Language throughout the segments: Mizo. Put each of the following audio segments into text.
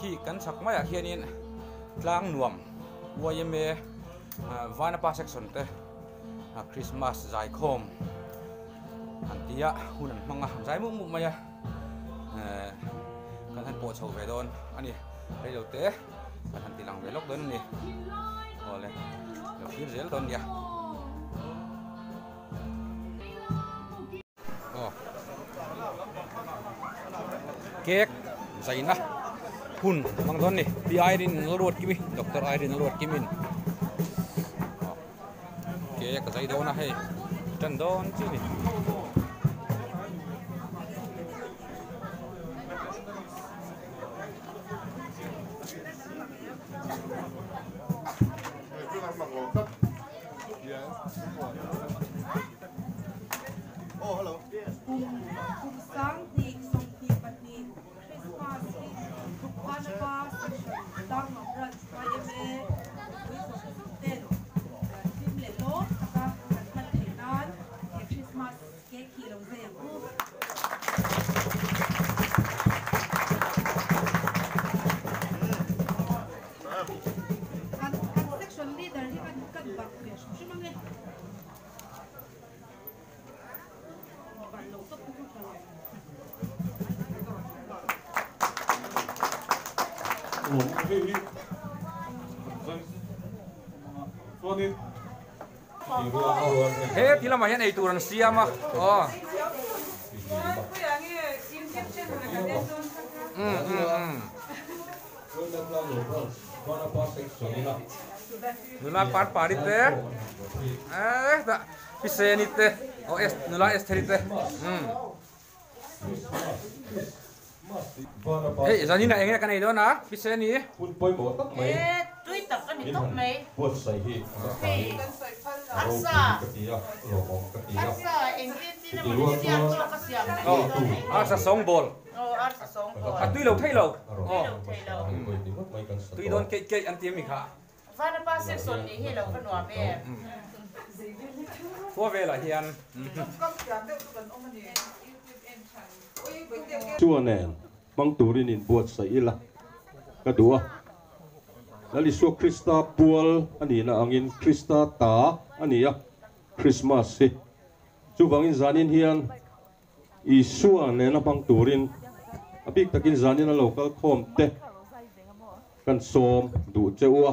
Khi kan chhak maiah khianin tlang nuam yma Vanapa section te Christmas zaikhawm an tia hun an hmang a an zai mup mup mai a kan han pawh chho ve dawn a ni reilo te kan han ti lang ve lawk dawn a ni awle lo thlir zel dawn nia. Cake zaina hun hmang dawn ni pi Irene a ruat kim i doctor Irene a ruat kim in cake a zai dawn a hei tan dawn chi ni. Kum sanghnih 22 Christmas hi Vanapa Section Tlangnuam Branch yma mipui zawng zawng ten hlim leh lawm taka kan hman theih nan he Christmas cake hi lo zai ang u. Kan section leader hi kan barh ve hrim hrim ang e. He ti lamah hian eitur an siam a aw. Nula par pari te eh tah Piseni te aw es nula Estheri te umm hei zanin ah enge kan ei dawn a Piseni. E tui tak a ni tawp mai hei arsa arsa engtin tin emaw ni siam tawk a siam mai ni dawn hei. Arsa sawngbawl. Aw arsa sawngbawl. A tui lo thei lo. Tui lo thei lo. Tui dawn keih keih an ti a mi kha. Vanapa section nih hi lo va nuam em. Khua velah hian. Chua nen hmang turin inbuatsaih ila ka duh a. Lal Isua Krista pual a nihna angin Krista ta a ni a, Krismas hi. Chuvangin zanin hian Isua nena hmang turin a bik takin zanin a lo kal khawm te kan sawm duh che u a.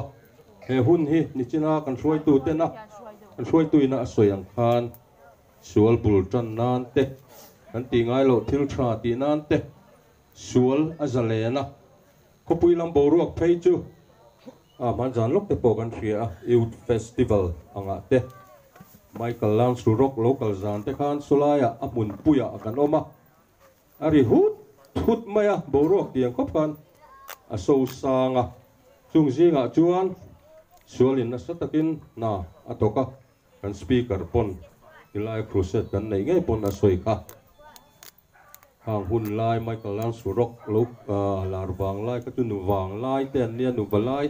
He hun hi nichina kan hruaitu tena kan hruaituina a sawi ang khan sual bul tan nan te, kan tih ngai loh thil tha tih nan te sual a zalen a. Khawpui lam boruak phei chu a hmanzan lawk te pawh kan hria a, Youth Festival angah te Michael Lounge to Rock lo kal zan te khan sawlaiah a hmunpuiah kan awm a, a ri hut hut mai a, boruak tiang khawp khan a so sang a, chung zingah chuan sualin nasa takin hna a thawk a, kan speaker pawn tilai crusade kan neih ngei pawn a sawi kha. Khang hun lai Michael Lansu Rock lo lar vang lai kha chu nu vang lai te an nia, nu va lai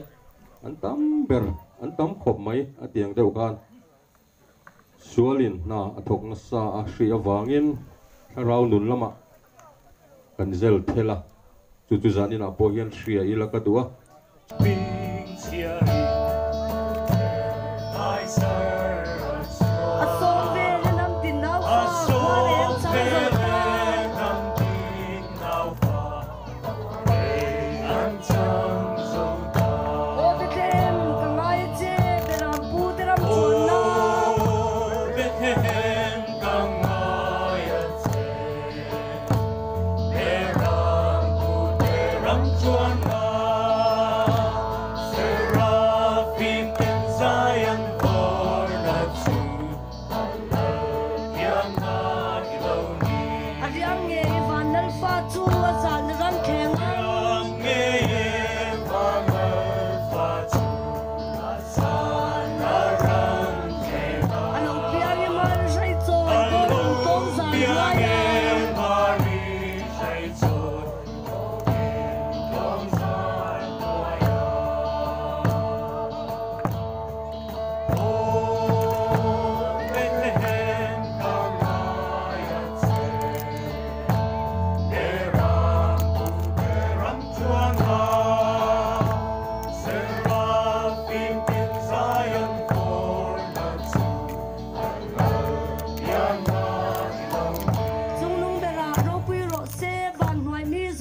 an tam ber, an tam khawp mai a tiang deuh khan sualin hna a thawk nasa a hri avangin thlarau nun lamah kan zel thel a, chu chu zaninah pawh hian hria ila ka duh a.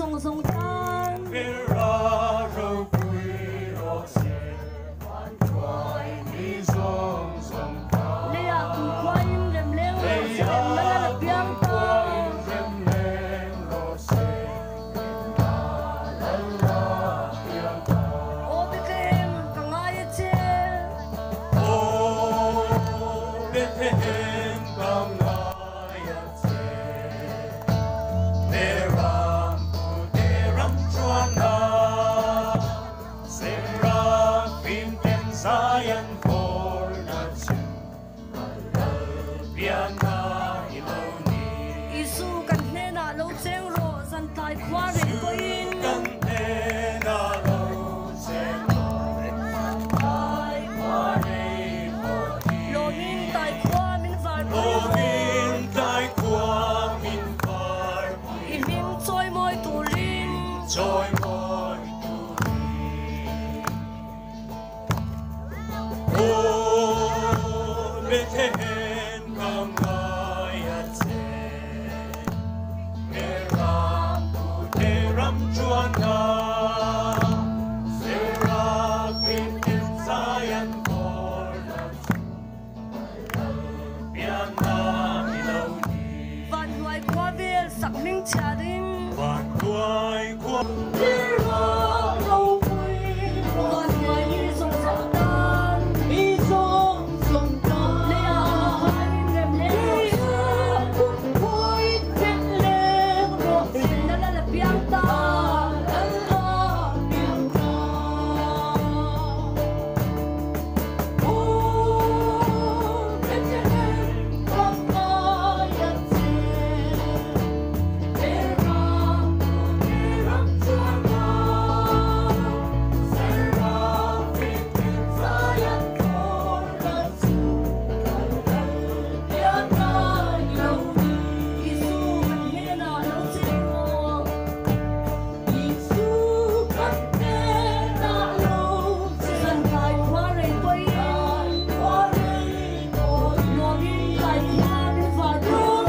zawng zawng tan. Leiah kumkhuain rem leng rawh se remna lal a piang ta. Aw Bethlehem ka ngai a che. Isu kan hnenah lo cheng rawh zan tlai khua rei pawhin. Lawmin tlai khua min varpui rawh. I hming chawimawi turin. Van hnuai khua vel sak hming chhiarin. Van hnuai mi zawng zawng tan. Leiah kumkhuaiin rem leng rawh se. Remna lal a piang ta. Isu kan hnenah lo cheng rawh. Zan tlai khua rei pawhin nuamin tlai khua min var rawh.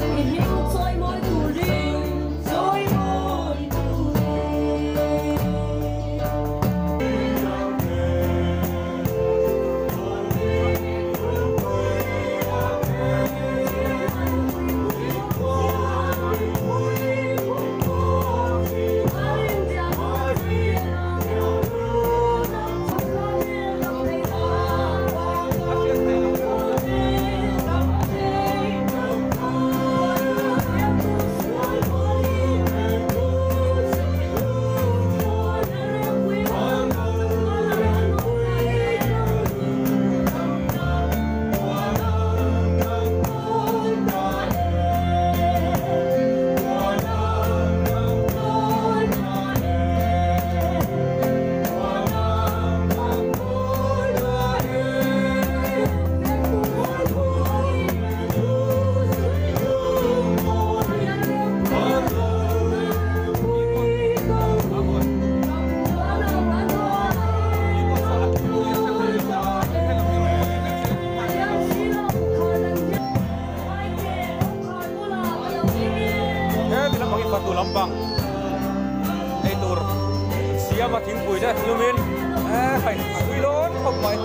I hming chawimawi turin. He ti lampang hi fatu lampang ei tur an siam a thingpui te lumin hei a tui dawn khawp mai.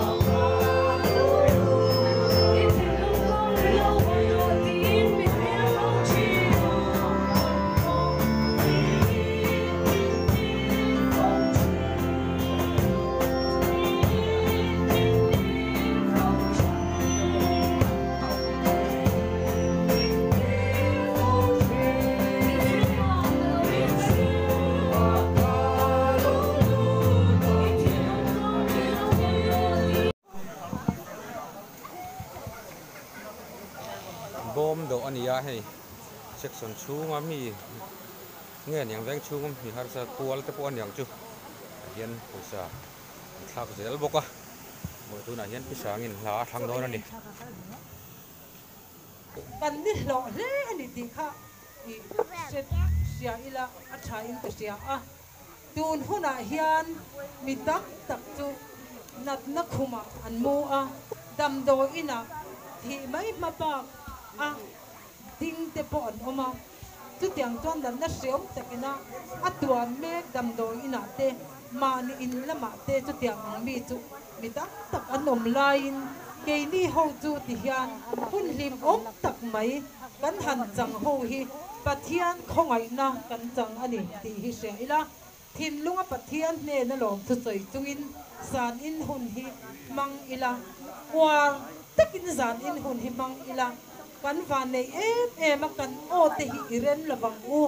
Bawm dawh a ni a hei section chhunga mi nge niang veng chhunga mi harsa kual te pawh a niang chu tah hian pawisa an thlak zel bawk a mawi tunah hian pi sangin hla a thlang dawn a ni. Kan ni hlawh hle a ni tih kha i hre hria ila a tha in ka hria a, tun hunah hian mi tam tak chu natna khumah an mu a, damdawiinah thih mai hma bak a ding te pawh an awm a, chutiang chuan natna hreawm takina a tuan mek damdawi inah te, mahni in lamah te chutiang ang mi chu mi tam tak an awm laiin keini ho chu ti hian hun hlimawm tak mai kan han chang ho hi Pathian khawngaihna kan chang a ni tih hi hria ila. Thinlunga Pathian hnena lawmthu sawi chungin zan in hun hi hmang ila, uar takin zan in hun hi hmang ila, kan vanneih em em a kan aw te hi i ren lovang u,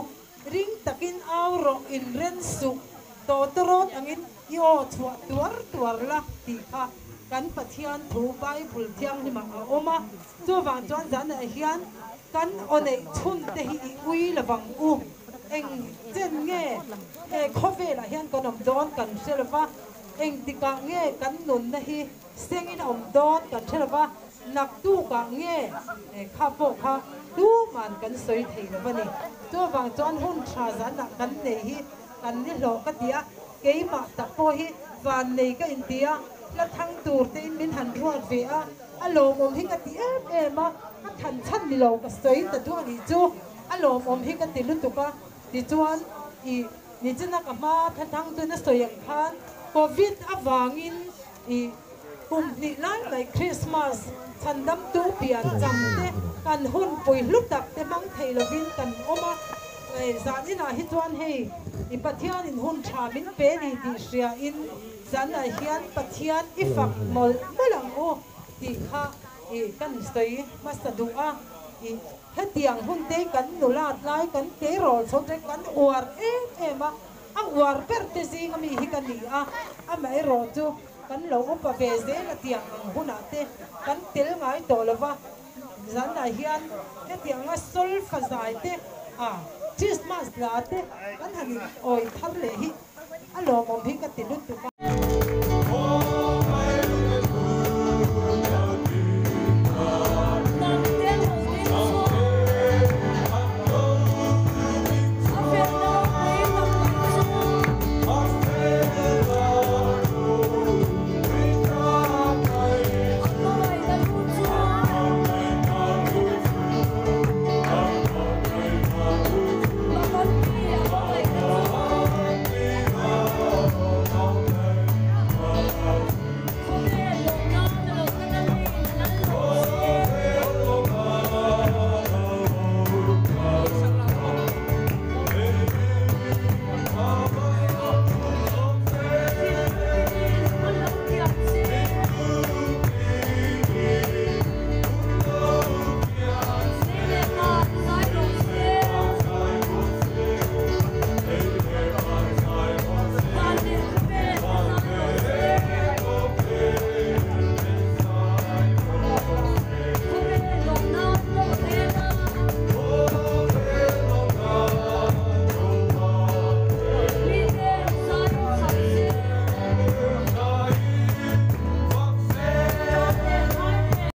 ring takin au rawh in ren suh, tawtawrawt angin i aw chhuah tuar tuar la tih kha kan Pathian thu Bible thianghlimah a awm a, chuvang chuan zanah hian kan aw neih chhun te hi i ui lovang u. Eng chen nge he khawvelah hian kan awm dawn kan hre lo va, engtikah nge kan nunna hi sengin a awm dawn kan hre lo va, naktukah nge kha pawh kha tuman kan sawi thei lo va ni. Chuvang chuan hun tha zanah kan nei hi kan ni hlawh ka ti a, keimah tak pawh hi vannei ka inti a, hla thang tur tein min han ruat ve a, a lawmawm hi ka ti em em a, ka than chhan ni lo ka sawi ta duh a nih chu. A lawmawm hi ka ti lutuk a, tichuan i nichina ka hma thla thang tuna sawi ang khan Covid avangin i kum hnih lai mai Christmas chhandamtu pian cham te kan hun pui hlu tak te hmang thei lovin kan awm a, zaninah hi chuan hei i Pathianin hun tha min pe ni tih hriain zanah hian Pathian i fak mawlh mawlh ang u tih kha i kan sawi hmasa duh a, i. Hetiang hun te kan nulat lai kan tleirawl chho te kan uar em em a, a uar ber te zinga mi hi ka ni a, amaherawh chu kan lo upa ve zel a tiang ang hunah te kan tel ngai tawh lo va, zanah hian hetianga solfa zai te a Christmas hla te kan han in awi thar leh hi a lawmawm hi ka ti lutuk a.